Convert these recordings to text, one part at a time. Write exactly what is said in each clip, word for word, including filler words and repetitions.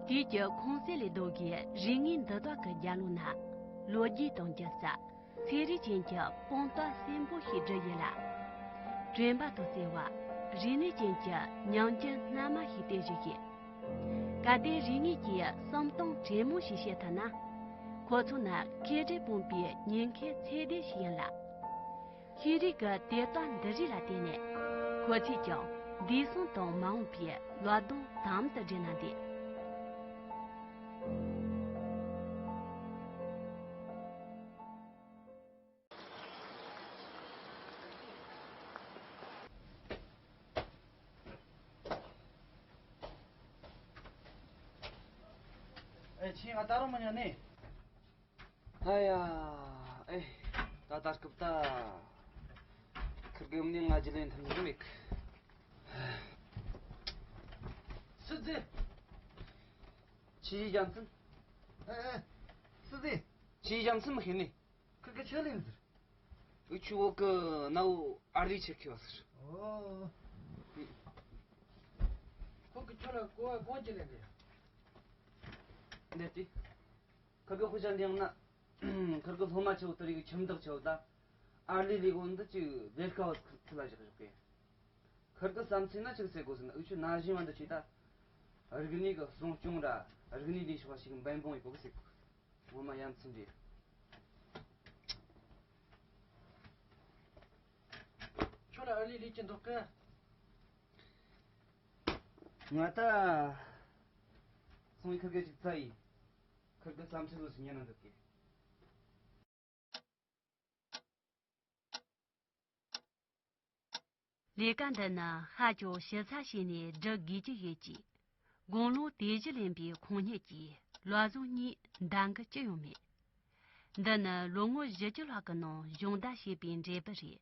དུས་ཀྱི་ཁུངས་གསལ་ལས་ལྡོག་གི་རིག་གནས་འདི་དག་གི་རྒྱབ་ལོགས་ན། ལོ་རྒྱུས་དང་སྒྱུ་རྩལ། ཚན་རིག་ཅན་གྱི་དཔང་རྟགས་གསོན་པོ་ཞིག་བསྒྲུབས་ཡོད་ལ། དྲན་པ་དང་བརྩེ་བ། རིག་གནས་ཅན་གྱི་ཉམས་འགྱུར་སྣ་མང་ཞིག་སྟེར་བཞིན་ཡོད། གལ་ཏེ་རིག་གནས་ཀྱི་བསམ་སྟངས་དྲང་མོ་ཞིག་བཤད་ཐུབ་ན། ཁོ་ཚོ་ནི་མཁས་གྲུབ་སྤུངས་པའི་ཉེན་ཁའི་ཚད་ལྡན་ཞིག་ཡིན་ལ། ཤེས་རིག་གི་དེབ་རྟགས་འདི་རིགས་ལ་བརྟེན་ནས། ཁོ་ཚོས་ཀྱང་འདས་སོང་དང་མ་འོངས་པའི་བློ་སྡོམ་དམ་དུ་བསྒྲིལ་ན་འདོད། ཨེ། ཁྱེད་ང་ད་རུང་མི་ཉན་ནི། ཨ་ཡ། ཨེ། ད་ད་སྐབས་ད། ཁིར་གི་མནན་ང་རྒྱུ་ལེན་ཐུབ་ནི་མེད་གི། སི་ཛི། ཆི་ཡི་རྒྱ་མཚན། ཨེ་ཨེ། སི་ཛི། ཆི་ཡི་རྒྱ་མཚན་མི་ཤེས་ནི། ཁིར་གི་ཆི་ལེན་ཟེར། འུ་ཆུ་བོ་གི་ནའུ་ཨར་ལི་ཆེ་ཁི་བ་ཟེར། ཨོ། ཁོ་གི་ཆོ་ལ་གོ་བ་གོ་ཅི་ལེན་ཟེར། འདི་ཏི། ཁིར་གི་ཧུ་ཅན་འདི་ཡང་ན། ཁིར་གི་སློབ་མ་ཆེ་བོ་དེ་རིགས་ཁྱིམ་བདག་ཆེ་བོ་ད། ཨར་ལི་ལི་གོ་འདི་ཅི་ལས་ཀ་བ་ཁི་ལ་བཞག་བཞག་གི། ཁིར་གི་བསམ་ཚུལ་ན་ཅིག་ཟེར་དགོས་ཟེར་ན་འུ་ཆུ་ན་བཞིན་བ་འདི་ཅི་ད། རིག་གནས་གི་སྲུང་སྐྱོང་ར་རིག་གནས་ལས་ཤོག་ཞིག་འབད་འབུངས་ཡི་གོ་གི་ཟེར་གོ། ངོ་མ་ཡ་མཚན་རེད། ཁྱོད་ལ་ཨར་ལི་ལས་ཀྱི་འདུག་གི། ང་ད། སོང་ཡི་ཁིར་གི་ཅིག་ཚ་ཡི། ཁིར་གི་བསམ་ཚུལ་ལོ་ཞིག་ཉན་ན་འདོད་གི། ལས་ཀ་འདི་ནི་ཧ་ཅང་ཞིབ་ཚགས་བྱས་ནས་སྒྲུབ་དགོས་ཀྱི་ཡོད་ཅིང་། དགུང་ལོ་དེ་བཞི་ལོན་པའི་ཁོང་ཉིད་ཀྱིས་བློ་བཟང་གཉིས་འདང་གི་ཅི་ཡང་མེད། འདི་ནི་ལོ་ངོ་བཞི་བཅུ་ལྷག་གི་ནང་སྦྱོང་བརྡར་བྱས་པའི་འབྲས་བུ་རེད།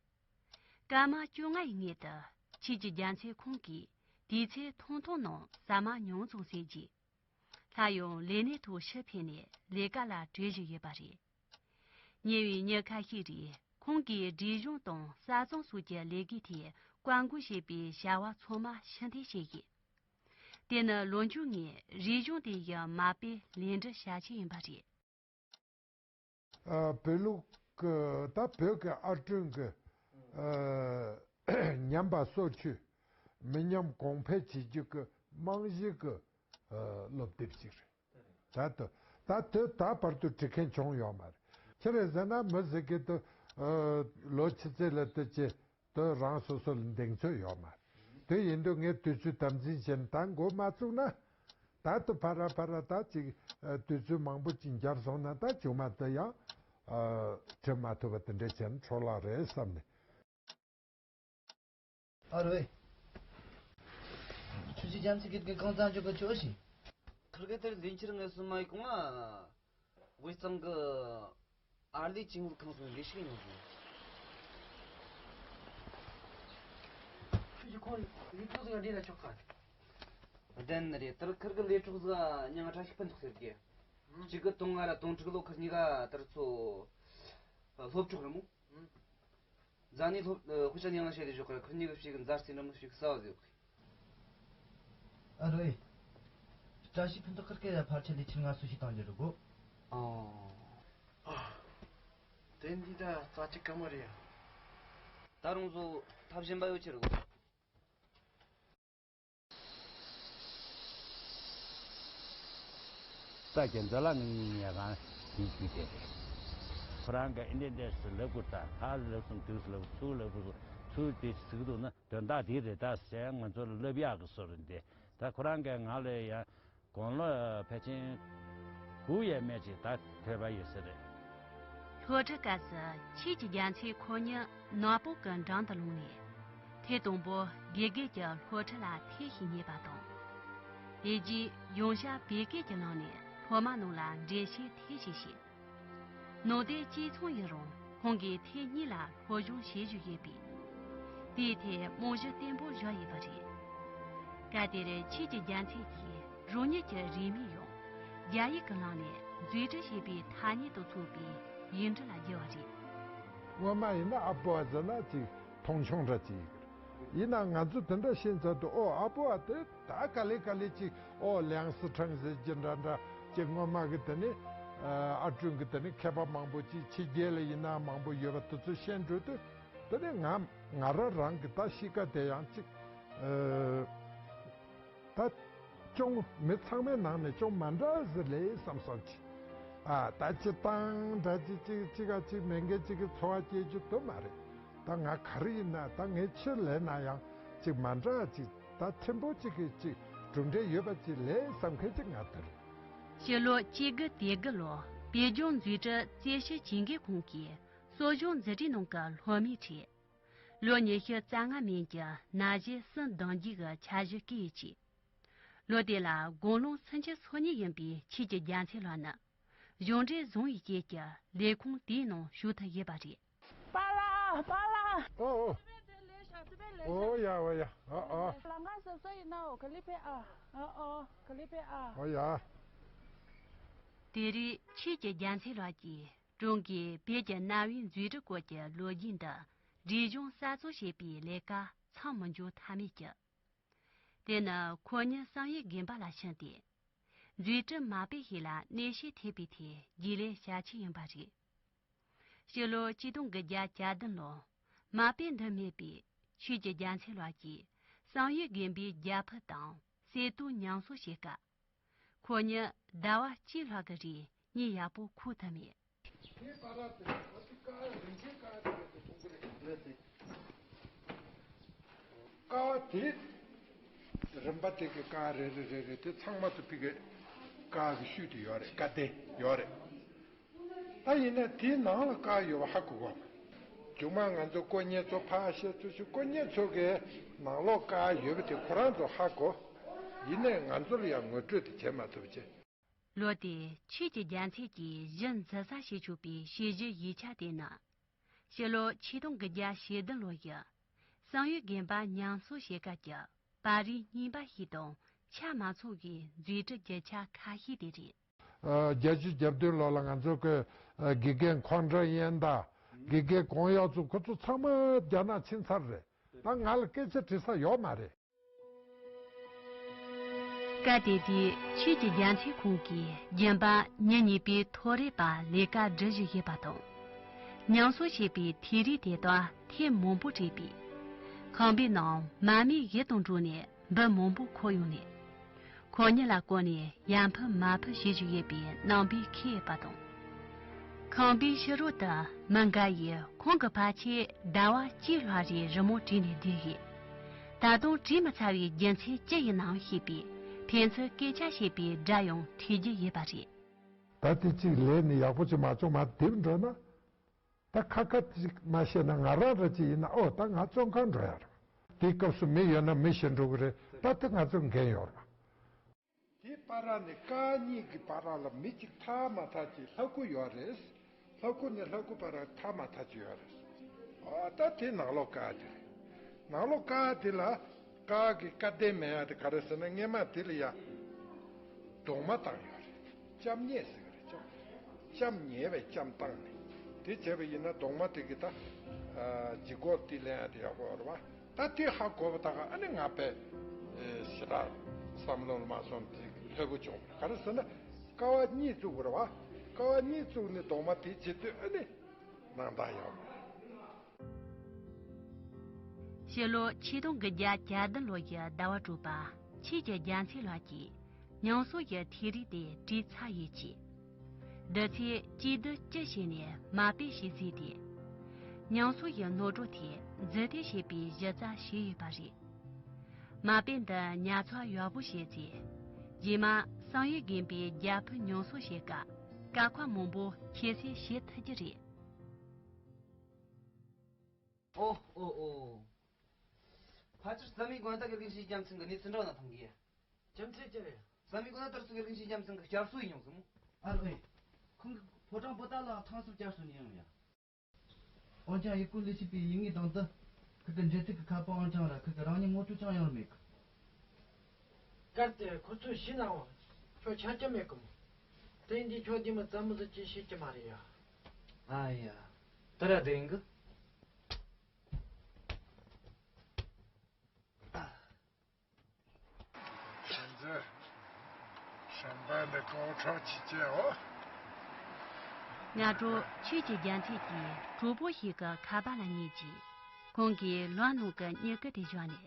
སྐར་མ་བཅོ་ལྔ་ཡི་སྔོན་དུ་ཆོས་ཀྱི་རྒྱལ་མཚན་ཁོང་གིས་དུས་ཚོད་ཐུང་ཐུང་ནང་ཟ་མ་ཉུང་ཙམ་ཟས་རྗེས། སླར་ཡང་ལས་གནས་ཐོག་ཕྱིར་ཕེབས་ནས་ལས་ཀ་ལ་བྲེལ་བཞིན་ཡོད་པ་རེད། ཉེ་བའི་ཉིན་ཁ་ཤས་རིང་ཁོང་གིས་སྒྲིག་གཞུང་དང་གསར་རྩོམ་སོགས་ཀྱི་ལས་ཀའི་ཐད་བཀའ་འགུག་བྱེད་པའི་བྱ་བ་ཚང་མ་ཕྱིར་འཐེན་བྱས་ཡོད། དེ་ནི་ལོ་མཇུག་ངས་རིག་གཞུང་དེ་ཡི་མ་དཔེ་ལེགས་འགྲུབ་བྱ་ཆེད་ཡིན་པ་རེད། ཨ། བོད་ལུགས་ཀྱི་ད་བོད་ཀྱི་ཨར་སྐྲུན་གྱི་ཨ་ཉམས་པ་སོར་ཆུད་མི་ཉམས་གོང་འཕེལ་བྱེད་རྒྱུ་གི་རྨང་གཞི་གི་ཨ་སློབ་དེབ་ཅིག་རེད། ད་དུ་ད་དུ་ད་བར་དུ་འབྲི་མཁན་བྱུང་ཡོད་མ་རེད། ཅི་རེད་ཟེར་ན་མི་ཟེར་གི་དུ་ཨ་ལོ་ཆུ་ཚོད་ལ་དུ་ཅི། དོན་རང་སོ་སོ་ལ་གདེང་ཚོད་ཡོད་མ་རེད། དེ་ཡིན་དུས་ངས་དུས་ཚོད་དམ་འཛིན་བྱས་ནས་ད་འགོ་མ་བཙུགས་ན། ད་དུ་ཕ་ར་ཕ་ར་ད་ཅིག་ཨ་དུས་ཚོད་མང་པོ་ཅིག་འགྱར་སོང་ན་ད་ཆུང་མ་དེ་ཡང་ཨ་བྲི་མ་ཐུབ་པ་དེ་འདྲ་བྱས་ན་འཕྲོ་བརླག་རེད་བསམ་ནས། ཨ་རོ་ཨེ། ཆུ་བཞི་རྒྱ་མཚོའི་དགེ་རྒན་གང་ཙམ་འཇོག་གི་ཆོག་ཞིག་ཁིར་གེ་དེར་ལིན་ཆིར་ངལ་གསོ་མ་ཡི་གོང་ལ། དབུས་གཙང་གི་ཨར་ལས་ཅིང་ལི་ཁང་སོང་ལས་ཤིག་ཡོང་སོང་། ཁྱོད་ཀྱིས་ཁོང་ལས་གྲོགས་ཟིག་འདྲེས་ན་ཆོག་ག་བདེན་ནི་རེད། དེར་ཁིར་གི་ལས་གྲོགས་ཟིག་མྱིང་ང་བཀྲ་ཤིས་ཕུན་ཚོགས་ཟེར་གི། ཨང་། གཅིག་གི་དུང་ང་ར་དུང་ཕྲུག་ལོ་ཁིར་གཉིས་ཀ་དེར་ཚོ་སློབ་གྲོགས་རེད་མོ། ཨང་། རྫ་ནི་སློབ་དཔེ་ཆ་ཉང་ལ་བཤད་དེ་ཞོག་གི་ཁིར་གཉིས་ཀྱི་ཕྱི་གི་མཛའ་བརྩེ་འདྲ་མོ་ཞིག་གསལ་བ་ཟིག་ཡོད་གི། ཨ་རོ་ཨེ། བཀྲ་ཤིས་ཕུན་ཚོགས་ཁིར་ཀེ་ཡ་ཕལ་ཆེར་ལས་ཆེར་ང་སུ་ཞིག་བཏང་རྒྱུ་རུ་གོ། ཨོ། དེ་འདི་ད་རྩ་ཆེ་ག་མོ་རེད་ཡ། ད་རུང་བཟོ་ཐབས་གཞན་པ་ཡོད་ཆེ་རུ་གོ། ད་རྒྱན་རྩ་ལ་ངེད་གཉིས་ཉལ་ཁང་ཡིན་རྒྱུ་དེ་རེད། ཁོ་རང་གིས་ཨེ་འདྲས་འདྲས་སུ་ལབ་དགོས། ད་ཧ་ལབ་སོང་། དུས་སུ་ལབ། ཚུར་ལབ་དགོས། ཚུར་དེ་ཟིག་འདུག་ན། དོན་དག་དེ་རེད་ད་ཟེར་ང་ཚོ་ལ་ལབ་ཡག་གི་བཟོ་རེད་འདི། ད་ཁོ་རང་གིས་ང་ལ་ཡང་དགུང་ལོ་ཕལ་ཆེར་དགུ་ཡས་མས་ཅིག་ད་ཐོས་པ་ཡོད་ས་རེད། སློབ་ཁྲིད་སྐབས་སུ་ཆོས་ཀྱི་རྒྱལ་མཚན་ཁོ་གཉིས་ནག་པོ་གི་འགྲམ་དུ་ལྷུང་ནས། ཐེངས་དང་པོ་དགེ་རྒན་གྱི་སློབ་ཁྲིད་ལ་ཐེ་ཞིག་རྙེད་པ་དང་། དེ་རྗེས་ཡང་བསྐྱར་བོད་སྐད་ཀྱི་ལམ་ནས་སློབ་མ་རྣམས་ལ་འགྲེལ་བཤད་ཐེ་ཞིག་བྱས། ནང་དོན་གཅིག་མཚུངས་ཡིན་རུང་ཁོང་གིས་ཐེངས་གཉིས་ལ་སློབ་སྦྱོང་བྱེད་བཞིན་ཡོད་པས། དེའི་ཐད་རྨང་གཞི་བརྟན་པོ་བཞག་ཡོད་པ་རེད། སྐབས་དེར་ཆོས་ཀྱི་རྒྱལ་མཚན་གྱིས་རང་ཉིད་ཀྱི་རིག་གནས་ཡང་རྒྱ་ཡིག་གི་ལམ་ནས་མཛུབ་ཁྲིད་བྱས་པའི་ཐ་སྙད་དང་མཚུངས་པའི་ཡིག་འབྲུ་ལ་བསྒྱུར་བ་རེད། སྔོན་མ་ཡིན་ན་ཨ་པོ་ཨ་ཟེར་ན་ཅིག་མཐོང་ཆུང་འདྲ་ཅིག་ཡིན། ཡིན་ནའང་ང་ཚོ་དེ་འདྲ་ཤེས་ཚར་དུས། ཨོ་ཨ་པོ་ཨ་དེ་ད་ག་ལེ་ག་ལེ་ཅིག་ཨོ་ལེའང་སི་ཁྲང་ཟེར་གྱི་འདྲ་འདྲ་ཅིག་སྔོན་མ་གི་དེ་ནི་ཨ་ཀྲུང་གི་དེ་ནི་མཁས་པ་མང་པོ་ཅིག་ཕྱི་རྒྱལ་ལ་ཡིན་ན་མང་པོ་ཡོད་པ་དེ་ཚོ་ཤེས་འགྲོ་དུས། དེ་ནི་ང་ང་རང་རང་གི་ད་གཤིས་ཀ་དེ་ཡང་ཅིག་ཨ། ད་ཅུང་མི་ཚང་མའི་ནང་ནས་ཅུང་མ་འདྲ་ཟིག་ལས་བསམ་བསམ་གྱིས། ཨ་ད་སྤྱིར་བཏང་འདྲ་ཅིག་ཅིག་ཅིག་ག་ཅིག་མེད་མཁན་ཅིག་གི་འཚོ་བ་སྐྱེལ་རྒྱུ་དེ་མ་རེད། ད་ང་ག་རེ་ཡིན་ན་ད་ངས་ཕྱིར་ལས་ན་ཡང་ཅིག་མ་འདྲ་ཅིག་ད་ཕྲན་བུ་ཅིག་གི་ཅིག་གྲུབ་འབྲས་ཡོད་པ་ཅིག་ལས་བསམ་མཁན་ཅིག་ང་དེ་རེད། ཕྱི་ལོ་གཅིག་དགུ་དགུ་ལོ་པེ་ཅོང་མཛོད་ཁྲིད་རྩེ་ཞིབ་བྱེད་མཁན་ཁོང་གིས་གསོ་སྦྱོང་མཛད་གྲྭའི་ནང་གི་སློབ་མའི་ཁྲིད། ལོ་ཉི་ཤུ་རྩ་ལྔ་མན་གྱི་ན་གཞི་སུན་ལྡང་རྒྱུ་གི་འཆར་གཞི་བཀོད་ཡོད་ཅིང་། ལོ་དེ་ལ་དགུང་ལོ་སུམ་ཅུ་སོ་གཉིས་ཡིན་པའི་ཆོས་ཀྱི་རྒྱལ་མཚན་ལགས་ནི་གཞུང་འབྲེལ་བཟུང་བའི་རྐྱེན་གྱིས་ལས་ཁུངས་དེའི་ནང་ཞུགས་ཐུབ་ཡོད་པ་རེད། པཱ་ལགས། པཱ་ལགས། ཨོ་ཨོ། ཨོ་ཡ་ཨོ་ཡ། ཨོ་ཨོ། ལམ་ཁ་བཟོ་བཟོ་ཡིན་ན། ཨོ་ག་ལེ་ཕེབས་ཨ། ཨོ་ཨོ་ག་ལེ་ཕེབས་ཨ། ཨོ་ཡ། དེ་རིང་ཆོས་ཀྱི་རྒྱལ་མཚན་ལགས་ཀྱིས་ཀྲུང་གོའི་བོད་ཀྱི་གནའ་བོའི་མཛོད་སྒྲིག་སྐོར་གྱི་ལོ་རྒྱུས་འདི་རིག་གཞུང་གསར་བཟོ་བྱེད་པའི་ལས་ཀ་མཚམས་མི་འཇོག་ཐབས་མེད་ཀྱི། དེ་ནི་ཁོ་གཉིས་བསམ་ཡས་དགོན་པ་ལ་ཕྱིན་ཏེ། མཛོད་ཁྲིད་མ་དཔེ་ཞིག་ལ་གནས་བཤད་ཐེབས་པའི་ཐད་རྒྱུས་ལོན་བྱ་ཆེད་ཡིན་པ་རེད། ཕྱི་ལོ་ཆིག་སྟོང་དགུ་བརྒྱ་གྱ་བདུན་ལོར་མ་དཔེ་འདི་མེད་པའི་ཆོས་ཀྱི་རྒྱལ་མཚན་ལགས་ཀྱིས་བསམ་ཡས་དགོན་པའི་རྒྱ་ཕིབས་དང་གསེར་ཏོག་ཉམས་གསོ་བྱེད་སྐབས། ཁོ་གཉིས་ཟླ་བ་གཅིག་ལྷག་གི་རིང་གཉིད་ཡག་པོ་ཁུག་ཐུབ་མེད། ངའི་པཱ་ལགས་དེ་ཨ་ཙི་ཀ་རིན་ཆེན་ཀ་རེ་རེ་དེ་མཐོང་གི་རེད། ཀ་བ་དེ་རིམ་པ་དེ་གི་ཀ་རེ་རེ་རེ་རེ་དེ་ཚང་མ་དེ་ཕ་གི་ཀ་གི་ཤུལ་དུ་ཡོད་རེད། ཀ་དེ་ཡོད་རེད། ད་ཡིན་ན་དེའི་ནང་ལ་ཀ་ཡོད་པ་ཧ་གོ་གོ། མཇུག་མ་ང་ཚོ་དཀོན་གཉེར་ཚོ་ཕར་བཤད་ཚུལ་ཞིག་དཀོན་གཉེར་ཚོ་གི་ནང་ལོགས་ཀ་ཡོད་པ་དེ་ཁོ་རང་ཚོ་ཧ་གོ། ཡིན་ནའི་ང་ཚོ་ལ་ཡང་ངོ་སྤྲོད་དེ་བྱེད་མ་ཐུབ་བྱས། ལོ་དེའི་ཆོས་ཀྱི་རྒྱལ་མཚན་གྱི་གཞི་འཛིན་ས་བྱེད་ཆོག་པའི་བཤད་གཞིའི་ཡིག་ཆ་དེ་ནི། ཕྱི་ལོ་ཆིག་སྟོང་དགུ་བརྒྱ་ཞེ་བདུན་ལོ་ཡི་བསམ་ཡས་དགོན་པ་ཉམས་གསོ་བྱེད་སྐབས་ཀྱི་པར་རིས་རྙིང་པ་ཞིག་དང་ཆ་མ་ཚང་བའི་མཛོད་ཁྲིད་རྒྱུ་ཆ་ཁ་ཤས་དེ་རེད། ཨ་བརྒྱད་ཅུ་གྱ་བདུན་ལོ་ལ་ང་ཚོ་གི་ཨ་དགེ་རྒན་ཁོང་ཁྲོ་ཡན་དང་དགེ་རྒན་གོང་ཡག་ཚོ་ཁོ་ཚོ་ཚང་མ་རྒྱ་ནག་ཕྱིན་ཚར་རེད། ད་ང་ལ་སྐད་ཆ་དྲི་ས་ཡོད་མ་རེད། སྐབས་དེ་དུས་ཆོས་ཀྱི་རྒྱལ་མཚན་ཁོང་གིས་རྒྱུན་པར་ཉིན་གཉིས་པའི་ཐོ་རེ་པར་ལས་ཀ་སྒྲུབ་བཞིན་ཡོད་པ་དང་། ཉམས་གསོ་བྱས་པའི་ཐིག་རིས་དེ་དག་ཐེངས་མང་པོ་བྲིས་པས། ཁང་པའི་ནང་མ་རྨོས་གཞི་དང་འགྲོགས་ནས་འབུ་མང་པོ་འཁོར་ཡོང་ནས། ཁོ་གཉིས་ལ་བསྐོར་ནས་ཡར་འཕུར་མར་འཕུར་བྱེད་བཞིན་ཡོད་པའི་རྣམ་པས་ཁེངས་ཡོད་པ་དང་། ཁང་པའི་ཕྱི་རོལ་དུ་མི་འགའ་ཡིས་ཁོང་གི་ཕར་ཆེར་ཟླ་བ་གཅིག་ལྷག་རིང་རི་མོ་བྲིས་ནས་བསྡད་ཡོད། ད་དུང་བྲིས་མི་ཚར་བའི་རྒྱུ་མཚན་ཅི་ཡིན་ནམ་ཞེས་པའི་ཕན་ཚུན་སྐད་ཆ་བཤད་པའི་སྒྲ་ཡང་ཐོས་རྒྱུ་ཡོད་པ་རེད། ད་དེ་གཅིག་ལས་ནི་ཡག་པོ་ཅིག་མ་བྱུང་མ་བསྡེབས་འགྲོ་ན། ད་ཁ་ཁ་ཅིག་མ་བཤད་ན་ང་རང་ར་ཅིག་ཡིན་ན། ཨོ་ད་ང་བཙོན་ཁང་འགྲོ་ཡ་རེད། དེའི་སྐབས་སུ་མི་ཡོད་ན་མི་ཞིག་འགྲོ་གི་རེད། ད་དེ་ང་ཚོ་འགན་ཡོད་རེད། དེའི་བར་ནས་ཀ་གཉིས་ཀྱི་བར་ལ་མི་གཅིག་ཐ་མ་ཐ་གཅིག་ལྷ་སྐུ་ཡོད་རེད། ལྷ་སྐུ་ནས་ལྷ་སྐུ་བར་ཐ་མ་ཐ་གཅིག་ཡོད་རེད། ཨོ་ད་དེ་ནང་ལོགས་ཀ་དེ་རེད། ནང་ལོགས་ཀ་དེ་ལ་ཀ་གི་ཀ་གདན་མེད་ཡ་དེ་ག་རེ་ཟེར་ན། སྔས་མ་དེ་ལ་ཡ་གདུང་མ་བཏང་ཡོད་རེད། ལྕམ་ཉལ་ཟེར་གི་རེད། ལྕམ་ལྕམ་ཉལ་བའི་ལྕམ་བཏང་ནས་དེ་བྱས་པ་ཡིན་ན་གདུང་མ་དེ་གི་ད་ལྗིད་ཁོག་དེ་ལེན་ཡ་དེ་ཡག་པོ་ཡོད་རེད་པ། ད་དེ་ཧ་གོ་བ་ད་ག་ཨ་ནི་ང་དཔེ་ཞེ་དྲག་བསམ་བློ་ལ་མ་སོང་། དེ་ལྷོད་པོ་བྱུང་། ག་རེ་ཟེར་ན་ཀ་བ་གཉིས་བཙུགས་པ་རེད་པ། ཀ་བ་གཉིས་བཙུགས་ནས་གདུང་མ་དེ་བྱེད་དུས་ཨ་ནི་སྣང་དག་ཡོད་མ་རེད། ཕྱི་ལོ་ཆིག་སྟོང་དགུ་བརྒྱ་གྱ་བདུན་ལོ་ཡི་ཟླ་བ་དྲུག་པ་ཆོས་ཀྱི་རྒྱལ་མཚན་ལགས་ཀྱིས་ཉམས་གསོ་ཡི་ཐིག་རིས་དེ་བྲིས་ཚར་ཡོད་ཅིང་། བདུད་རྩི་གཅིག་བསྡུ་བཅུ་བྱས་ནས་མ་དཔེ་ཞིག་བཟོས་ཏེ། ཉམས་གསོ་ཡི་ནོར་བྲོ་དེ་རྫུན་གཏེར་བྱས་པའི་གཞི་རྩ་བྱས་ཡོད་པ་རེད། མ་དཔེ་འདི་ཉར་ཚགས་ཡག་པོ་བྱས་ཚེ། རྗེས་མ་བསམ་ཡས་དགོན་པའི་རྒྱ་ཕིབས་ཉམས་གསོ་བྱེད་སྐབས་སྐབས་ཁག་མང་པོ་ཁྱད་བསད་བྱེད་ཐུབ་ཀྱི་རེད། ཨོ་ཨོ་ཨོ། ཕལ་ཆེར་བསམ་ཡས་དགོན་བདག་གི་རིག་འཛིན་རྒྱལ་མཚན་གྱི་གནས་ཚུལ་འདྲ་བ་ན་མཐོང་གི་ཡ། རྒྱུ་མཚན་ཅི་རེད། བསམ་ཡས་དགོན་བདག་དར་སུ་གི་རིག་འཛིན་རྒྱལ་མཚན་གྱི་སྐྱར་གསོ་ཡིན་ཡོང་ཟིན་མོ། ཨ་ལོས། ཁོང་གི་ཕོ་བྲང་པོ་ཏཱ་ལ་ཐང་སུ་བསྐྱར་གསོ་ནས་ཡོང་ཡ། འོན་ཀྱང་ཡུལ་སྐོར་ལས་བྱེད་པའི་ཡིག་ངོས་དང་དུ། ཁུ་གི་འབྲེལ་ཐིག་གི་ཁ་པར་འོན་ཀྱང་ར་ཁུ་གི་རང་ཉིད་ངོ་སྤྲོད་ཀྱང་ཡོང་མེད་གི། གལ་ཏེ་ཁོ་ཚོས་ཤི་ནའང་ཁྱོད་ཆ་རྒྱུ་མེད་གི་མོ། དེ་ཡིན་དུས་ཁྱོད་འདི་མི་ཙམ་མི་ཟིག་ཅིག་ཤེས་ཀྱི་མ་རེད་ཡ། ཨ་ཡ། དེ་ར་དེ་ཡིན་གི། འདི་གོང་ཁྲོ་ཆེ་ཆེ་འོ། སྔ་དྲོ་ཆོས་ཀྱི་རྒྱལ་མཚན་གྱིས་གྲོགས་པོ་ཞིག་གི་ཁ་པར་ལ་ཉན་རྗེས། ཁོང་གིས་ལམ་ནང་གི་མྱུ་གུ་དེ་བཞག་ནས།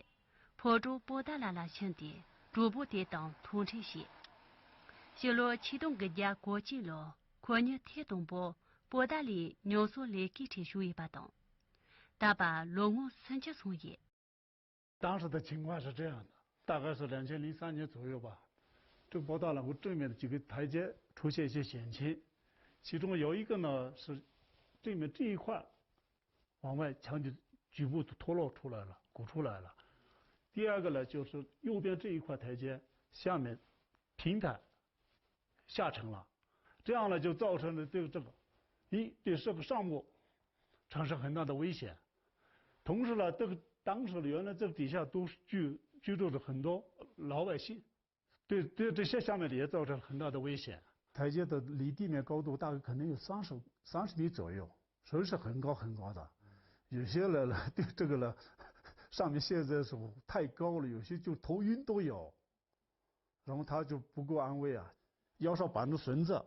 ཕོ་བྲང་པོ་ཏཱ་ལ་ལ་ཕྱིན་ཏེ་གྲོགས་པོ་དེ་དང་ཐུག་འཕྲད་བྱས། ཕྱི་ལོ་ཆིག་སྟོང་དགུ་བརྒྱ་གོ་གཅིག་ལོར་ཁོ་གཉིས་ཐེངས་དང་པོ་པོ་ཏཱ་ལའི་ཉམས་གསོ་ལས་ཀའི་ཁྲོད་ཞུགས་ཡོད་པ་དང་། ད་བར་ལོ་ངོ་སུམ་ཅུ་སོང་ཡོད། 当时的情况是这样的，大概是两千零三年左右吧。这波大了，我正面的几个台阶出现一些险情，其中有一个呢是正面这一块往外墙就局部脱落出来了，鼓出来了。第二个呢，就是右边这一块台阶下面平坦下沉了，这样呢就造成了对这个，一，对这个上部产生很大的危险。同时呢，这个当时原来这个底下都是居居住着很多老百姓，对对这些下面的也造成很大的危险。台阶的离地面高度大概可能有三十三十米左右，所以是很高很高的。有些人呢，对这个呢，上面现在是太高了，有些就头晕都有。然后他就不够安慰啊，腰上绑着绳子，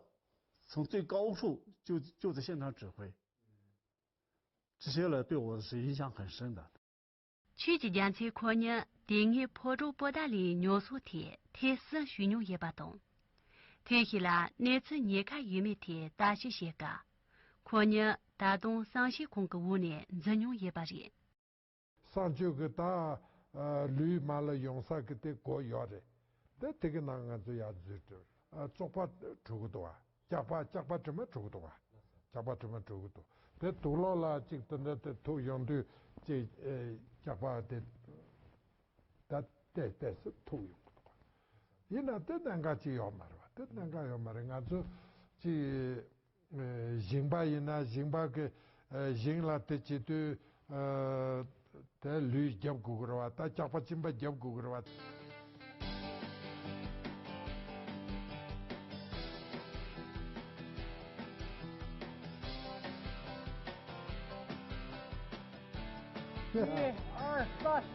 从最高处就就在现场指挥，这些呢对我是影响很深的。 ཆོས་ཀྱི་རྒྱལ་མཚན་ཁོ་གཉིས་དེ་སྔའི་ཕོ་བྲང་པོ་ཏཱ་ལའི་ཉམས་གསོ་ཐད་ཐེངས་གསུམ་ཞུགས་མྱོང་ཡོད་པ་དང་། ཐེངས་ཤིག་ལ་གནས་ཚུལ་ཉེན་ཁ་ཡོད་མེད་ཐད་ལྟ་ཞིབ་བྱེད་སྐབས། ཁོ་གཉིས་ད་དུང་བསམ་ཤེས་ཁང་གི་འོག་ནས་འཛུལ་མྱོང་ཡོད་པ་རེད། གསང་སྤྱོད་ཀྱི་ད་ལུས་མ་ལ་ཡོང་ས་གི་དེ་སྒོ་ཡོད་རེད། དེ་དེ་གི་ནང་ང་ཚོ་ཡར་འཛུལ་འགྲོ། བཙོག་པ་བྲུ་གི་འདུག་བ། སྐྱག་པ་སྐྱག་པ་དྲི་མ་བྲུ་གི་འདུག་བ། སྐྱག་པ་དྲི་མ་བྲུ་གི་འདུག་དེ་དུག་ལོག་ལ་ཅིག་དེ་འདྲ་དེ་ཐུག་ཡོང་དུས་ཅིག་སྐྱག་པ་དེ་ད་ཏེ་ཏེ་སུ་ཐུག་ཡོང་གི་འདུག་བ། ཡིན་ན་དེ་གནད་འགག་ཅིག་ཡོད་མ་རེད་བ། དེ་གནད་འགག་ཡོད་མ་རེད། ང་ཚོ་ཅིག་ཨ། ཞིང་པ་ཡིན་ན་ཞིང་པ་གི་ཨ། ཞིང་ལ་དེ་བྱེད་དུས་ཨ། དེ་ལུད་རྒྱབ་དགོས་ཀྱི་རེད་བ། ད་སྐྱག་པ་གཅིན་པ་རྒྱབ་དགོས་ཀྱི་རེད་བ།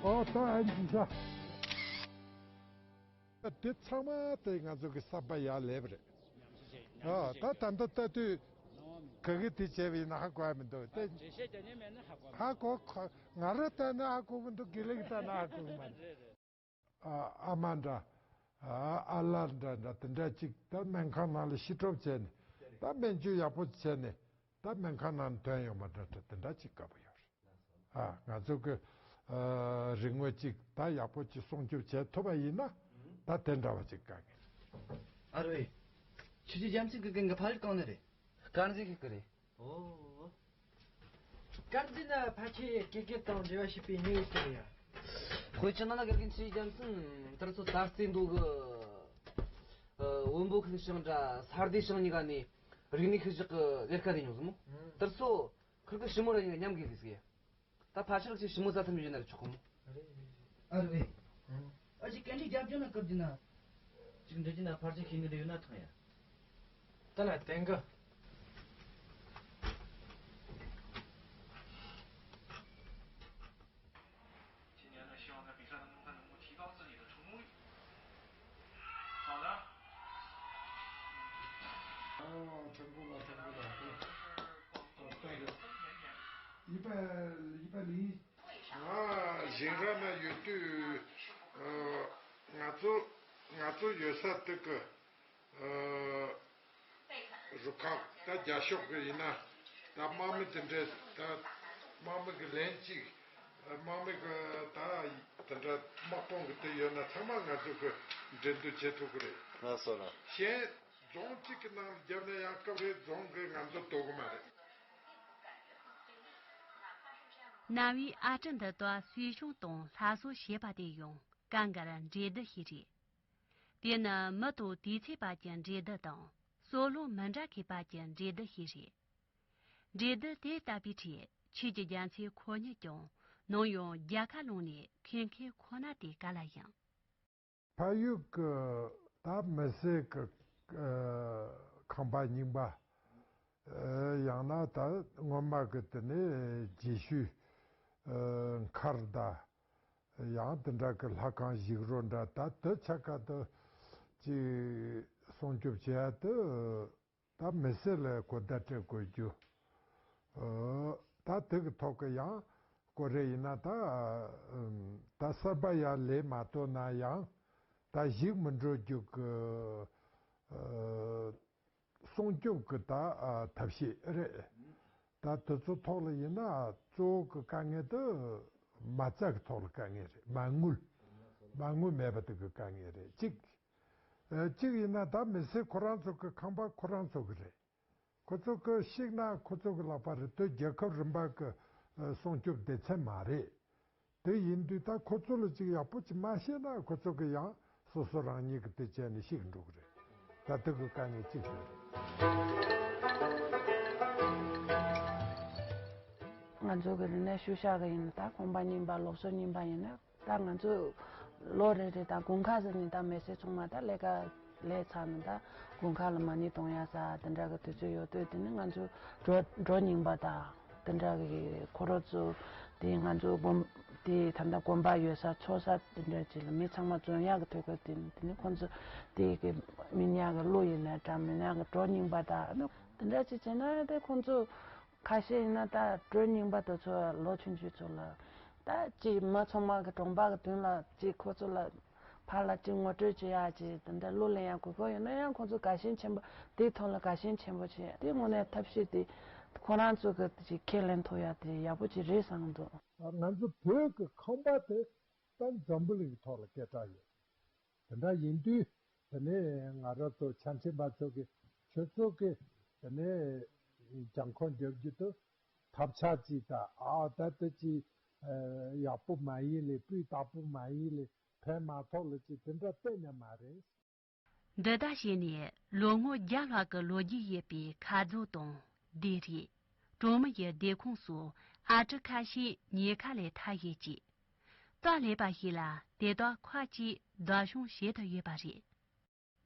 ཨོ་ད་ཨ་ནི་ད། དེ་ཚང་མ་དེ་ང་ཚོ་གི་བསམ་པ་ཡར་སླེབས་རེད། ཨ་ད་ད་ལྟ་ལྟ་དུས་ག་གི་དེ་བྱས་པ་ཡིན་ན་ཧ་གོ་ཡ་མི་འདུག་དེ་འགྲེལ་བཤད་རྒྱག་མཁན་མེད་ན་ཧ་གོ་ཧ་གོ་ཁ་ང་རང་ལྟ་ན་ཧ་གོ་གི་འདུག་དགེ་ལེགས་ལྟ་ན་ཧ་གོ་གི་མ་རེད། རེད་རེད། ཨ་ཨ་མ་འདྲ་ཨ་ཨ་ལ་འདྲ་འདྲ་དེ་འདྲ་ཅིག་ད་སྨན་ཁང་ནང་ལ་ཤི་གྲབས་བྱས་ནས་ད་སྨན་བཅོས་ཡག་པོ་བྱས་ནས་ད་སྨན་ཁང་ནང་ཐོན་ཡོང་མ་འདྲ་འདྲ་དེ་འདྲ་ཅིག་དགའ་པོ་ཡོད་རེད། ཨ་ང་ཚོ་གི་ཨ་རིག་དངོས་ཅིག་ད་ཡག་པོ་ཅིག་སྲུང་སྐྱོབ་བྱེད་ཐུབ་པ་ཡིན་ན་ད་དེ་འདྲ་བ་ཅིག་དཀའ་ངལ། ཨ་རོ་ཨེ། ཆུ་བཞི་རྒྱལ་མཚན་གི་རྒན་གི་ཕ་ཡུལ་གང་ནས་རེད། དཀར་མཛེས་གི་གི་རེད། ཨོ། དཀར་མཛེས་ན་ཕལ་ཆེར་དགེ་རྒན་དང་འབྲེལ་བ་བྱས་པའི་མྱི་ཡོད་ཀྱི་རེད་ཡ། དཔེ་ཆ་ནང་ན་དགེ་རྒན་ཆུ་བཞི་རྒྱལ་མཚན་དེར་ཚོ་ད་རྩེ་མདོ་གི་ཨ་བོན་པོ་ཁུལ་ཞིང་འདྲ་ས་སྡེ་ཞིང་གཉིས་ཀ་ནས་རིག་གནས་ཤུལ་བཞག་གི་ལས་ཀ་ལས་མྱོང་ཟིན་མོ། དེར་ཚོ་ཁུལ་གི་ཞི་མོ་ར་ཡིན་ན་མཉམ་གི་གི་ཟིག་ཡ། ད་ཕལ་ཆེར་ཅིག་ཞི་མོ་རྩ་ཐམ་ཡོད་ན་རེ་ཆོག་གོ་མོ། ཨ་རེད། ཨ་རེད། ཨ་ཅིག་གན་ཁྲི་རྒྱབ་ཀྱོ་ན་སྐབས་དེ་ན། ཅིག་འདྲི་རྒྱུ་ན་ཕལ་ཆེར་ཤེས་ནི་རེ་ཡོད་ན་ཐང་ཡ། ད་ལ་དེང་གི། ང་ཞིང་ར་ན་ཡོད་དུས་ང་ཚོ་ང་ཚོ་ཡོད་ས་དེ་གི་རུ་ཁག་ད་རྒྱ་ཤོག་གི་ཡིན་ན་ད་དམག་མི་དེ་འདྲས་ད་དམག་མི་གི་ལན་གཅིག་དམག་མི་གི་ད་དེ་འདྲ་དམག་དཔུང་གི་དེ་ཡོད་ན་ཚང་མ་ང་ཚོ་གི་འགྲན་བསྡུར་བྱེད་ཐུབ་གི་རེད། ལགས་སོ་ལགས། གཞན་རྫོང་གཅིག་གི་ནང་ལ་བརྒྱབ་ན་ཡང་སྐབས་རེ་རྫོང་གི་ང་ཚོ་དོ་གི་མ་རེད། རྣ་བའི་ཨ་གྲུ་འདི་དག་གསོ་སྐྱོང་དང་སླར་གསོ་བྱེད་པ་དེ་ཡང་གང་གར་འབྲེལ་བསྡུར་ཞིག་རེད། དེ་ནི་མི་དང་དུས་ཚོད་བར་གྱི་འབྲེལ་བསྡུར་དང་སྲོག་ལྷུང་མི་འདྲ་མཁན་བར་གྱི་འབྲེལ་བསྡུར་ཞིག་རེད། འབྲེལ་བསྡུར་དེ་ལྟ་བུའི་ཁྲོད་ཆོས་ཀྱི་རྒྱལ་མཚན་ཁོ་གཉིས་ཀྱང་ནམ་ཡང་རྒྱལ་ཁ་ལོན་ནས་ཁེངས་མཁན་ཁོ་ན་དེ་ག་ལ་ཡིན། ཕ་ཡུལ་གྱི་ད་མི་སེར་གྱི་ཨ་ཁང་པ་རྙིང་པ། ཨ་ཡང་ན་ད་སྔོན་མ་གི་དེ་ནས་རྗེས་ཤུལ་ཨ་མཁར་ད་ཡང་དེ་འདྲ་གི་ལྷ་ཁང་བཞུགས་རོ་འདྲ་ད་དེ་ཆ་ག་དུ་ཅིག་ སྲུང་སྐྱོབ་བྱེད་ཡ་དེ་ད་མི་སེར་ལ་གོ་བརྡ་སྤྲད་དགོས་རྒྱུ། ཨ། ད་དེ་གི་ཐོག་གི་ཡང་ཀོ་རེ་ཡིན་ན་ད་ད་གསར་པ་ཡར་ལས་མ་གཏོང་ན་ཡང་ད་གཞིག་མི་འགྲོ་རྒྱུ་གི་ཨ། སྲུང་སྐྱོབ་ཀྱི་ད་ཨ། ཐབས་ཤེས་རེད། ད་དེ་ཚོ་ཐོག་ལ་ཡིན་ན་གཙོ་བོ་གི་དཀའ་ངལ་དེ་མ་རྩ་གི་ཐོག་ལ་དཀའ་ངལ་རེད། མ་དངུལ། མ་དངུལ་མེད་པ་དེ་གི་དཀའ་ངལ་རེད། གཅིག་ཨ། གཅིག་ཡིན་ན་ད་མི་སེར་ཁོ་རང་ཚོ་གི་ཁང་པ་ཁོ་རང་ཚོ་གི་རེད། ཁོ་ཚོ་གི་བཤིག་ན་ཁོ་ཚོ་གི་ལག་པ་རེད། དེ་རྒྱལ་ཁབ་རིམ་པ་གི་ཨ། སྲུང་སྐྱོབ་སྡེ་ཚན་མ་རེད། དེ་ཡིན་དུས་ད་ཁོ་ཚོ་ལ་ཅིག་ཡག་པོ་ཅིག་མ་བཤད་ན་ཁོ་ཚོ་གི་ཡང་སོ་སོ་རང་ཉིད་ཀྱི་དེ་བྱས་ནས་ཤི་གི་འགྲོ་གི་རེད། ད་དེ་གི་དཀའ་ངལ་གཅིག་རེད། ང་ཚོ་གི་རིག་གནས་ཤུལ་བཞག་གི་ཡིན་ན་ད་གོམ་པ་རྙིང་པ་ལུགས་སྲོལ་རྙིང་པ་ཡིན་ན་ད་ང་ཚོ་ལོ་རེ་རེ་ད་དགུན་ཁ་ཟེར་ནས་ད་མི་སེར་ཚང་མ་ད་ལས་ཀ་ལས་ཚར་ནས་ད་དགུན་ཁ་ལ་མ་ཎི་གཏོང་ཡ་ས་དེ་འདྲ་གི་དུས་ཚོད་ཡོད་དུས་དེ་ནི་ང་ཚོ་གྲོ་གྲོ་རྙིང་པ་དང་། དེ་འདྲ་གི་ཁོ་རང་ཚོ་དེ་ང་ཚོ་དགོན་དེ་ད་ལྟ་དགོན་པ་ཡོད་ས་ཚོགས་ས་དེ་འདྲ་ཅིག་ལ་མི་ཚང་མ་འཛོམས་ཡག་གི་དུས་སྐབས་དེ་ནི་དེ་ནི་ཁོང་ཚོ་དེ་གི་མི་ཉག་གི་གླུ་ཡིན་ན་འདྲ། མི་ཉག་གི་གྲོ་རྙིང་པ་དང་དེ་འདྲ་ཅིག་བྱས་ན་དེ་ཁོང་ཚོ་ཁ་ཤས་ཡིན་ན་ད་གྲོ་རྙིང་པ་དེ་ཚོ་ལོ་ཆུང་ཆུང་ཚོ་ལ་ད་ཅིག་མི་ཚང་མ་གི་གྲོང་པ་གི་མདུན་ལ་ཅིག་ཁོ་ཚོ་ལ་ཕར་ལ་ཅིག་ངོ་སྤྲོད་བྱེད་ཡག་ཅིག་དེ་འདྲ་གླུ་ལེན་ཡག་དགོས་མཁོ་ཡོད་ན་ཡང་ཁོང་ཚོ་དགའ་ཞེན་ཆེན་པོ་དེའི་ཐོག་ལ་དགའ་ཞེན་ཆེན་པོ་བྱས་དེ་དངོས་གནས་ཐབས་ཤེས་དེ་ཁོ་རང་ཚོ་གི་ཅིག་ཁས་ལེན་ཐུབ་ཡག་དེ་ཡག་པོ་ཅིག་རེད་བསམ་གི་འདུག་ང་ཚོ་བོད་ཀྱི་ཁང་པ་དེ་ད་འཛམ་བུ་གླིང་གི་ཐོག་ལ་སྐད་གྲགས་ཡོད། དེ་འདྲ་ཡིན་དུས་དེ་ནས་ང་རང་ཚོ་ཕྱག་མཁན་པ་ཚོ་གི་ཁྱོད་ཚོ་གི་དེ་ནས་གྱང་ཁོག་རྒྱབ་རྒྱུ་དེ་ཐབས་ཆག་ཅིག་དང་ཨ་ད་དེ་ཅིག་ཡག་པོ་མ་ཡིན་ལེ། སྤུས་དག་པོ་མ་ཡིན་ལེ། ཕན་མ་ཐོགས་ལེ་ཅིག་དེ་འདྲ་གཏན་ནས་མ་རེད། འདི་ལྟར་བྱས་ནས་ལོ་ངོ་བརྒྱ་ལྷག་གི་ལོ་རྒྱུས་ཡོད་པའི་མཁའ་རྫོང་དང་སྡེ་རིགས། གྲོང་མི་ཡི་སྡེ་ཁོངས་སུ་ཨ་གྲུ་ཁ་ཤས་ཉེན་ཁ་ལས་ཐར་ཡོད་ཅིང་། རྟགས་ལས་པ་ཞིག་ལ་དེ་དག་ཁག་ཅིག་བདག་སྐྱོང་བྱེད་དུ་ཡོད་པ་རེད།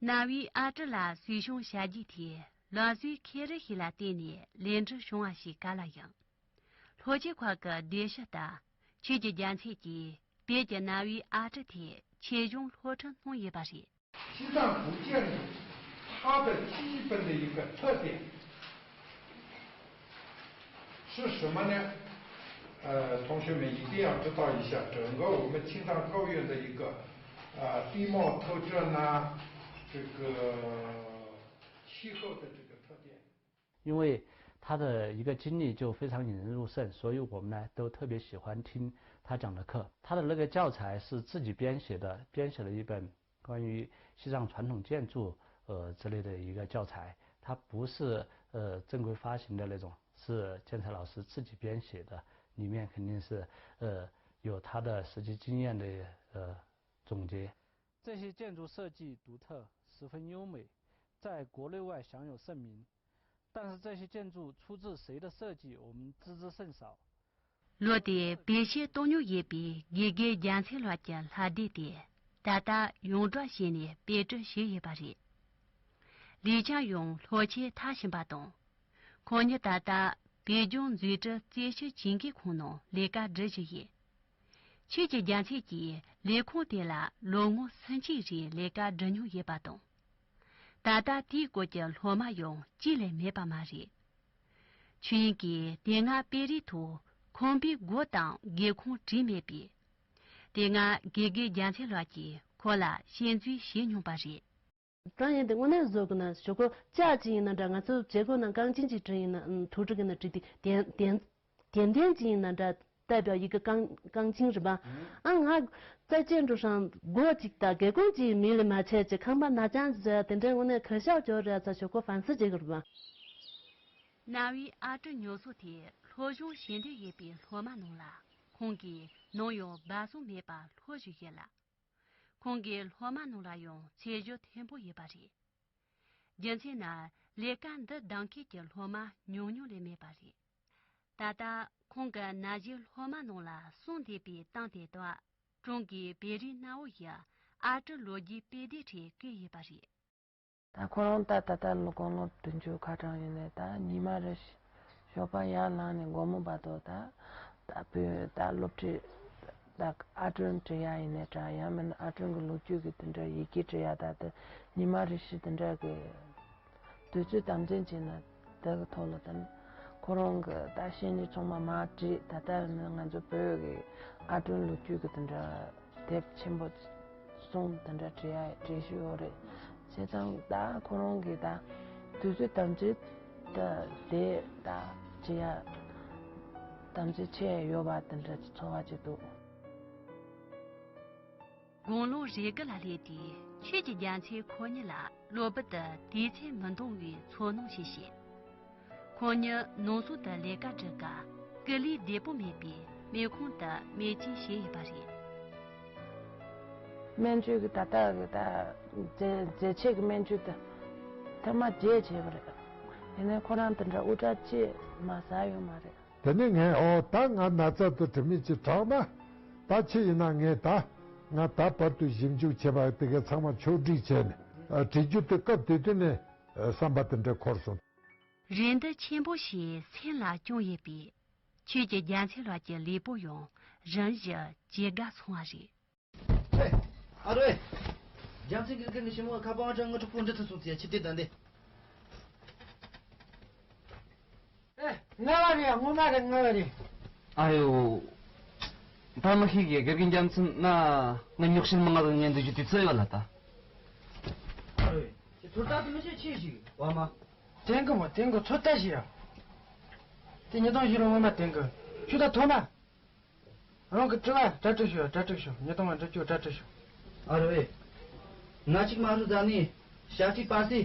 ན་བའི་ཨ་གྲུ་ལ་གསོ་སྐྱོང་བྱ་རྒྱུ་དེ་ལག་བཟོའི་ཁེ་རི་ཞིག་ལ་བརྟེན་ནས་ལས་འགྲུབ་བྱུང་བ་ཞིག་ག་ལ་ཡང་། ལྷོ་ཁྱི་ཁག་གི་སྡེ་བཞི་ལྟར་ཆོས་ཀྱི་རྒྱལ་མཚན་གྱིས་བོད་ཀྱི་ན་བའི་ཨ་གྲུ་དེ་ཆོས་གཞུང་སློབ་ཁྲིད་གནང་ཡོད་པ་རེད། 西藏古建筑，它的基本的一个特点是什么呢？呃，同学们一定要知道一下，整个我们青藏高原的一个呃地貌特征啊，这个气候的这个特点。 因为他的一个经历就非常引人入胜，所以我们呢都特别喜欢听他讲的课。他的那个教材是自己编写的，编写了一本关于西藏传统建筑呃之类的一个教材，它不是呃正规发行的那种，是建才老师自己编写的，里面肯定是呃有他的实际经验的呃总结。这些建筑设计独特，十分优美，在国内外享有盛名。 但是这些建筑出自谁的设计，我们知之甚少。 ལོ་དེའི་བེད་སྤྱོད་གཏོང་མྱོང་ཡོད་པའི་དགེ་རྒན་རྒྱལ་མཚན་ལགས་ཀྱི་ལྷ་སྡེ་དེ་ད་ལྟ་ཡོངས་བསྒྲགས་བྱས་ནས་སྤེལ་སྤྲོད་བྱས་ཡོད་པ་རེད། ལི་ཆང་ཡང་ལྷོ་ཁྱིར་ཐར་བཞིན་པ་དང་། ཁོང་ཉིད་ད་ལྟ་བོད་ལྗོངས་མཛོད་བྲེལ་རྩེ་ཞིབ་བྱེད་མཁན་ཁང་ནང་ལས་ཀ་སྒྲུབ་བཞིན་ཡོད། ཆོས་ཀྱི་རྒྱལ་མཚན་གྱིས་ལས་ཁུངས་དེ་ལ་ལོ་ངོ་སུམ་ཅུའི་རིང་ལས་ཀ་སྒྲུབ་མྱོང་ཡོད་པ་དང་། ད་ལྟ་དེའི་སྐོར་གྱི་སློབ་མ་ཡང་གཅིག་ལས་མེད་པ་མ་རེད། ཆོས་དབྱིངས་ཀྱིས་དེ་སྔ་དཔེ་རིས་ཐོག་ཁང་པའི་སྒོ་དང་སྒེའུ་ཁུང་བྲིས་མེད་པས། དེ་སྔ་དགེ་རྒན་རྒྱལ་མཚན་ལགས་ཀྱིས་ཁོ་ལ་ཞལ་འཛུལ་བྱས་མྱོང་པ་རེད། གང་ཡིན་དེ་དངོས་གནས་བཟོ་དགོས་ན་ཞོག་ཁོ་ལྕགས་ཅིག་ཡིན་ན་འདྲ། ང་ཚོ་བྱེད་དགོས་ན་རྐང་ཅིང་ཅིག་བྲིས་ཡིན་ན་ཐུགས་སྒྲིག་ཡིན་ན་བྲིས་ཏེ་གདན་གདན་གདན་གདན་ཅིག་ཡིན་ན་འདྲ། བཏབ་པའི་ཡི་གེ་རྐང་རྐང་ཅིང་རེད་པ། ཨ་ང་རྩ་ཅན་འགྲོ་སང་སྒོ་གཅིག་དང་སྒེའུ་ཁུང་གཅིག་མི་ལས་མ་ཆད་ཅིག་ཁང་པ་ན་ཅང་ཟེར་དེ་འདྲའི་དངོས་གནས་གར་ཤག་སྐྱོར་རེད་ཚ་ཞོག་ཁོ་ཧྥན་སི་བྱེད་དགོས་རེད་པ། ན་བའི་ཨ་གྲུ་ཉོ་ས་དེ་སློབ་སྦྱོང་བྱེད་འདོད་ཡོད་པའི་སློབ་མ་ནང་ལ་ཁོང་གིས་ནམ་ཡང་སྦ་གསང་མེད་པར་སློབ་བཞིན་ཡོད་ལ། ཁོང་གི་སློབ་མ་ནང་ལ་ཡང་ཚད་གཞི་མཐོན་པོ་ཡོད་པ་རེད། རྒྱུ་མཚན་ནི་ལས་ཀ་འདི་གདམ་མཁན་གྱི་སློབ་མ་ཉུང་ཉུང་ལས་མེད་པ་རེད། ད་ལྟ་ཁོང་གི་ན་གཞོན་སློབ་མ་ནང་ལ་གསང་འདུས་པའི་གཏམ་དེ་དག་ཀྲུང་གོའི་བོད་རིགས་གནའ་བོ་ཡི་ཨ་གྲུ་ལོ་རྒྱུས་དཔེ་དེབ་ཁྲོད་བཀོད་ཡོད་པ་རེད། ད་ཁོ་རང་ད་ད་ལྟ་ལོ་དགུང་ལོ་བདུན་ཅུ་ཁ་གྲངས་ཡིན་ནས་ད་ཉི་མ་རེ་ཞོགས་པ་ཡར་ལངས་ནས་དགོང་མོ་བར་དུ་ད་ད་བོད་ད་སློབ་ཁྲིད་ ད་ཨར་སྐྲུན་འབྲི་ཡ་ཡིན་ནའི་འདྲ། ཡང་མིན་ན་ཨར་སྐྲུན་གྱི་ལོ་རྒྱུས་ཀྱི་དེ་འདྲ་ཡི་གེ་འབྲི་ཡ། ད་དེ་ཉི་མ་རེ་བཞིན་དེ་འདྲ་གི་དུས་ཚོད་དམ་འཛིན་བྱས་ན་དེ་གི་ཐོག་ལ་དེ་ཁོ་རང་གི་ད་བཤེས་གཉེན་ཚང་མ་མར་བྲིས། ད་ལྟ་ནི་ང་ཚོ་བོད་ཀྱི་ཨར་སྐྲུན་ལོ་རྒྱུས་ཀྱི་དེ་འདྲ་དེབ་ཆེན་པོ་གསུམ་དེ་འདྲ་བྲིས་ཡ་བྲིས་བཞིན་ཡོད་རེད། བྱས་ཙང་ད་ཁོ་རང་གི་ད་དུས་ཚོད་དམ་འཛིན་ད་དེ་ད་བྱེད་ཡ་དམ་འཛིན་བྱས་ཡོད་པ་དེ་འདྲ་ཚོར་བ་ཅིག་འདུག་དགུང་ལོ་རེ་དགུ་ལ་སླེབས་དུས་ཆོས་ཀྱི་རྒྱལ་མཚན་ཁོ་གཉིས་ལ་གློ་བུར་དུ་དུས་ཚོད་མི་འདང་བའི་ཚོར་སྣང་ཞིག་སྐྱེས། ཁོ་གཉིས་ནང་སོག་ཏུ་ལས་ཀ་སྒྲུབ་སྐབས་སྐུ་ལུས་བདེ་པོ་མེད་པས་མེ་ཁོང་དུ་མེ་བཅོས་བྱས་ཡོད་པ་རེད། སྨན་བཅོས་ཀྱི་ད་ལྟ་གི་ད་རྗེས་རྗེས་ཆད་ཀྱི་སྨན་བཅོས་དེ་ཐེངས་མ་བརྒྱད་བྱས་པ་རེད། ཡིན་ནའི་ཁོ་རང་དེ་འདྲ་དབུགས་ཐག་ཅིག་མ་ཟ་ཡོད་མ་རེད། དེ་ནས་ངས་ཨོ་ད་ང་ན་ཚ་དང་དྲི་མེད་ཅིག་དྲག་ན་ད་ཅི་ཡིན་ན་ངས་ད་ང་ད་བར་དུ་ཞིབ་འཇུག་བྱས་པ་དེ་གའི་ཚང་མ་ཕྱོགས་སྒྲིག་བྱས་ནས་ཨ་བྲིས་རྒྱུ་དེ་སྐབས་དེ་དུས་ནས་ཨ་བསམ་པ་དེ་འདྲ་འཁོར་སོང་། རེ་འདུན་ཆེན་པོ་ཞིག་སེམས་ལ་བཅངས་ཡོད་པས་ཆོས་ཀྱི་རྒྱལ་མཚན་ལགས་ཀྱི་ལུས་པོ་ཡང་རིམ་བཞིན་ཇེ་དགའ་སོང་བ་རེད། ཨེ། ཨ་རོ་ཨེ། རྒྱལ་མཚན་གྱི་སྐུ་ནི་ཞི་མོ་ཁ་པང་ཨ་ཅག་ངོ་གྲོགས་པོ་འདི་ཐུག་སོང་ཚེ་ཕྱི་དེ་ད་འདི། ཨེ། ང་བ་རེད། ངོ་མ་རེད། ང་བ་རེད། ཨ་ཡོ། ད་མི་ཤེས་གི་དགེ་རྒན་རྒྱལ་མཚན་ན་ང་རྙོག་ཞེན་མང་ང་དང་ཉན་འདུག་རྒྱུ་དུས་ཚོད་ཡོད་ལ་ད། ཨ་རོ་ཨེ། ཚོད་ལྟ་དུ་མི་བྱེད་ཆེ་ཞིག་བ་མ། དེང་གི་མོ་དེང་གི་ཚོད་ལྟ་ཞིག་ཡ། དེ་ཉི་སྟོང་བཞི་རུ་ངོ་མ་དེང་གི་ཁྱོད་ད་ཐོག་མ། རང་གི་དྲི་བ་གྲ་སྒྲིག་ཞུ། གྲ་སྒྲིག་ཞུ། ཉི་སྟོང་བ་འགྲུབ་རྒྱུ་གྲ་སྒྲིག་ཞུ། ཨ་རོ་ཨེ། ན་ཅིག་མ་རུ་ཟ་ནི་ཞག་གཅིག་པ་སི་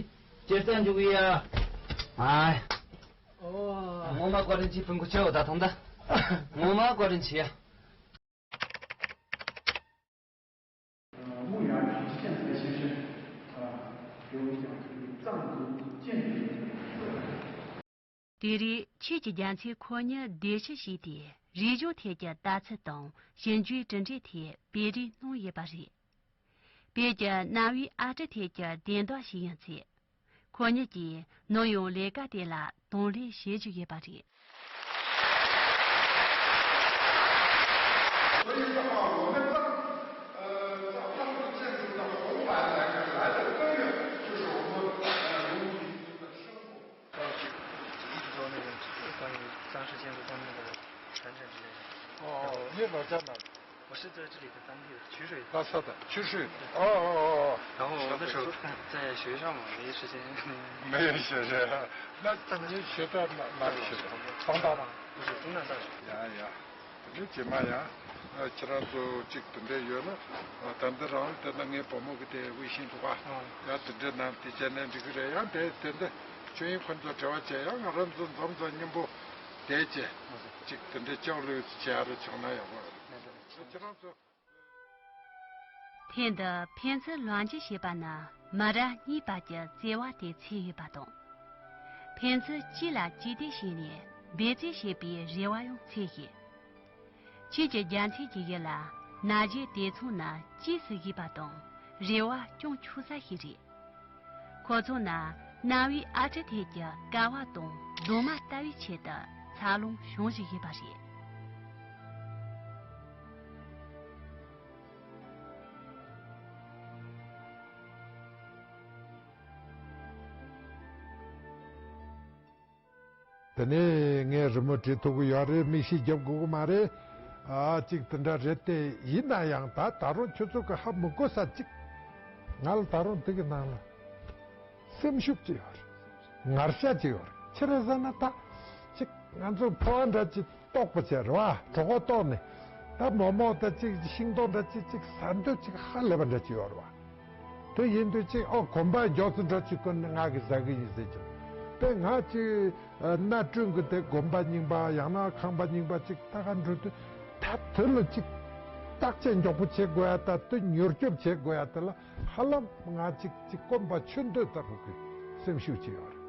ཇེ་རྩ་འཇུག་ཡ། ཨ། ཨོ། ངོ་མ་བཀའ་དྲིན་ཆེ། ཕུན་གུ་ཆེ་བ་ད་ཐོང་ད། ངོ་མ་བཀའ་དྲིན་ཆེ་ཡ། 呃，牧羊人现在其实，呃，有讲这个藏族建筑的特色。 དེ་རིང་ཆོས་ཀྱི་རྒྱལ་མཚན་ཁོ་གཉིས་བདེ་ཞིང་བྱས་ཏེ་རིག་གཞུང་ཐད་ཀྱི་ལྟ་ཚུལ་དང་ཞིབ་འཇུག་གྲུབ་འབྲས་ཐད་སྤེལ་རེས་གནང་ཡོད་པ་རེད། བོད་ཀྱི་གནའ་བོའི་ཨར་ཊི་ཐད་ཀྱི་བདེན་དོན་ཞིག་ཡིན་ཚེ། ཁོ་གཉིས་ཀྱིས་ནམ་ཡང་ལས་ཀ་དེ་ལ་གདོང་ལེན་བྱེད་བཞིན་ཡོད་པ་རེད། 所以的话，我们藏呃藏藏族建筑的红白来来的根源，就是我们呃游牧民族的生活。 一直做那个关于藏式建筑方面的传承之类的。哦，你老家哪里？我是在这里的当地的曲水。拉萨的曲水。哦哦哦哦。然后那时候在学校嘛，没时间。没有学生，那你学在哪哪里学的？东大吗？不是，东南大学。呀呀。 དེ་ནས་རྗེས་མ་ཡང་ཨ་ཁྱེད་རང་ཚོ་གཅིག་དེ་འདྲ་ཡོད་ན་ཨ་ད་འདི་རང་དེ་ན་ངའི་བུ་མོ་གི་དེ་དབྱི་ཤིང་འདུག་ག་ཡང་དེ་འདྲ་ནང་དེ་བྱས་ནས་འགྲིག་གི་རེད། ཡང་དེ་དེ་འདྲ་ཆོས་དབྱིངས་ཁོང་ཚོ་འབྲེལ་བ་བྱས། ཡང་ང་རང་ཚོ་འཛོམས་འཛོམས་མཉམ་པོ་བསྡད་བྱས་གཅིག་དེ་འདྲ་སྐྱོང་ལུས་བྱེད་ཡ་རུ་བྱུང་ན་ཡག་པོ་རེད། ཁྱེད་རང་ཚོ། ཐེངས་འདི་ཕན་ཚུན་ལག་འཇུ་བྱས་པ་ནི་མི་རབས་གཉིས་བར་གྱི་བརྩེ་བ་དེ་མཚོན་ཡོད་པ་དང་། ཕན་ཚུན་གཅིག་ལ་གཅིག་བརྟེན་བྱས་ནས་འབད་རྩོལ་བྱེད་པའི་རེ་བ་ཡང་མཚོན་ཡོད། ཆོས་ཀྱི་རྒྱལ་མཚན་གྱི་ཡུལ་ལ་ན་གཞོན་དེ་ཚོ་ནི་གཅེས་སུ་འཛིན་པ་དང་རེ་བ་སྐྱོང་ཆོག་ས་ཞིག་རེད། ཁོ་ཚོ་ནི་གནའ་བོའི་ཨར་ཊི་ཐད་ཀྱི་ཀ་བ་དང་གདུང་མ་ལྟ་བུའི་ཆེད་དུ་འཚར་ལོངས་བྱུང་བཞིན་ཡོད་པ་རེད། དེ་ནས་ངས་རི་མོ་བྲིས་ཐུབ་ཀྱི་ཡོད་རེད། མིག་ཤེལ་རྒྱབ་དགོས་ཀྱི་མ་རེད། ཨ་གཅིག་དེ་འདྲ་རེད་དེ། ཡིན་ན་ཡང་ད་ད་རུང་ཁྱོད་ཚོ་གི་ཧ་མི་གོ་ས་གཅིག་ང་ལ་ད་རུང་དེ་གི་ནང་ལ་སེམས་ཤུགས་ཅིག་ཡོད་རེད། ངར་ཤ་ཅིག་ཡོད་རེད། ཅི་རེད་ཟེར་ན་ད་གཅིག་ང་ཚོ་ཕོ་བ་འདྲ་ཅིག་ལྟོགས་པ་བྱས་རེད་བ། གྲོད་ཁོག་ལྟོགས་ནས་ད་མོག་མོག་ད་ཅིག་ཤིང་ཏོག་འདྲ་ཅིག་ཅིག་ཟ་འདོད་ཅིག་ཧ་ལས་པ་འདྲ་ཅིག་ཡོད་རེད་བ། དེ་ཡིན་དུས་ཅིག་ཨོ་གོམ་པ་མགྱོགས་ཚོ་འདྲ་ཅིག་ཀུན་ནས་ང་གི་ཟ་གི་ཡིན་ཟེར་ཀྱང་དེ་ང་ཅིག་སྣ་དྲུང་གི་དེ་དགོན་པ་རྙིང་པ་ཡང་ན་ཁང་པ་རྙིང་པ་ཅིག་ལྟ་ག་འགྲོ་དུས་ད་དེ་ལ་ཅིག་བརྟག་དཔྱད་མགྱོགས་པོ་བྱེད་དགོས་ཡ། ད་དེ་མྱུར་སྐྱོབ་བྱེད་དགོས་ཡ་དེ་ལ་ཧ་ལམ་ང་ཅིག་ཅིག་སྐོམ་པ་ཆུ་འདོད་ལྟ་བུ་གི་སེམས་ཤུགས་ཅིག་ཡོད་རེད།